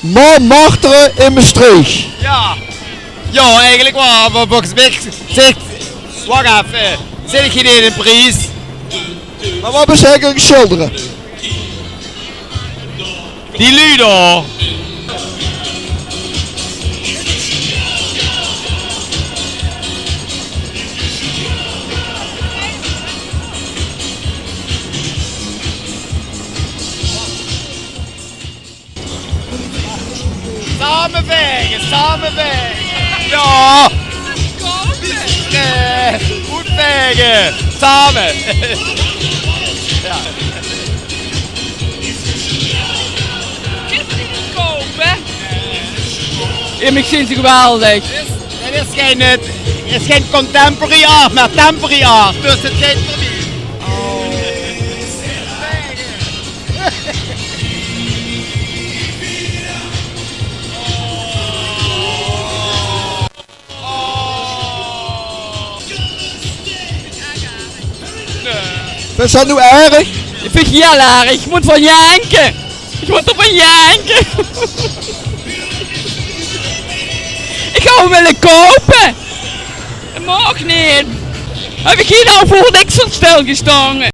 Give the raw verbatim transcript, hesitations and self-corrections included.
Montmartre in Mestreech. Jao. Jao, eigelik waal, mer volges mich zit, wach effe, zit ich hie neet in Pries? Mer waat bös se eigelik aan 't sjildere? Die luuj dao. Same vaege, same vaege. Jao. Eh, good vaege. Same. Jao. Kins se die neet koupe? Jao, mer ich vinj ze geweldig. Dit is, dit is gein, eh, is gein contemporary art, mer temporary art. Dus 't geit veur mich. Vinjs se dat noe erg? Ich vinj 't hiel erg. Ich mót d'rvan janke. Ich mót d'rvan janke. Ich zou 'm wille koupe. Dat maag neet. Höb ich hie noe veur niks van stilgestange?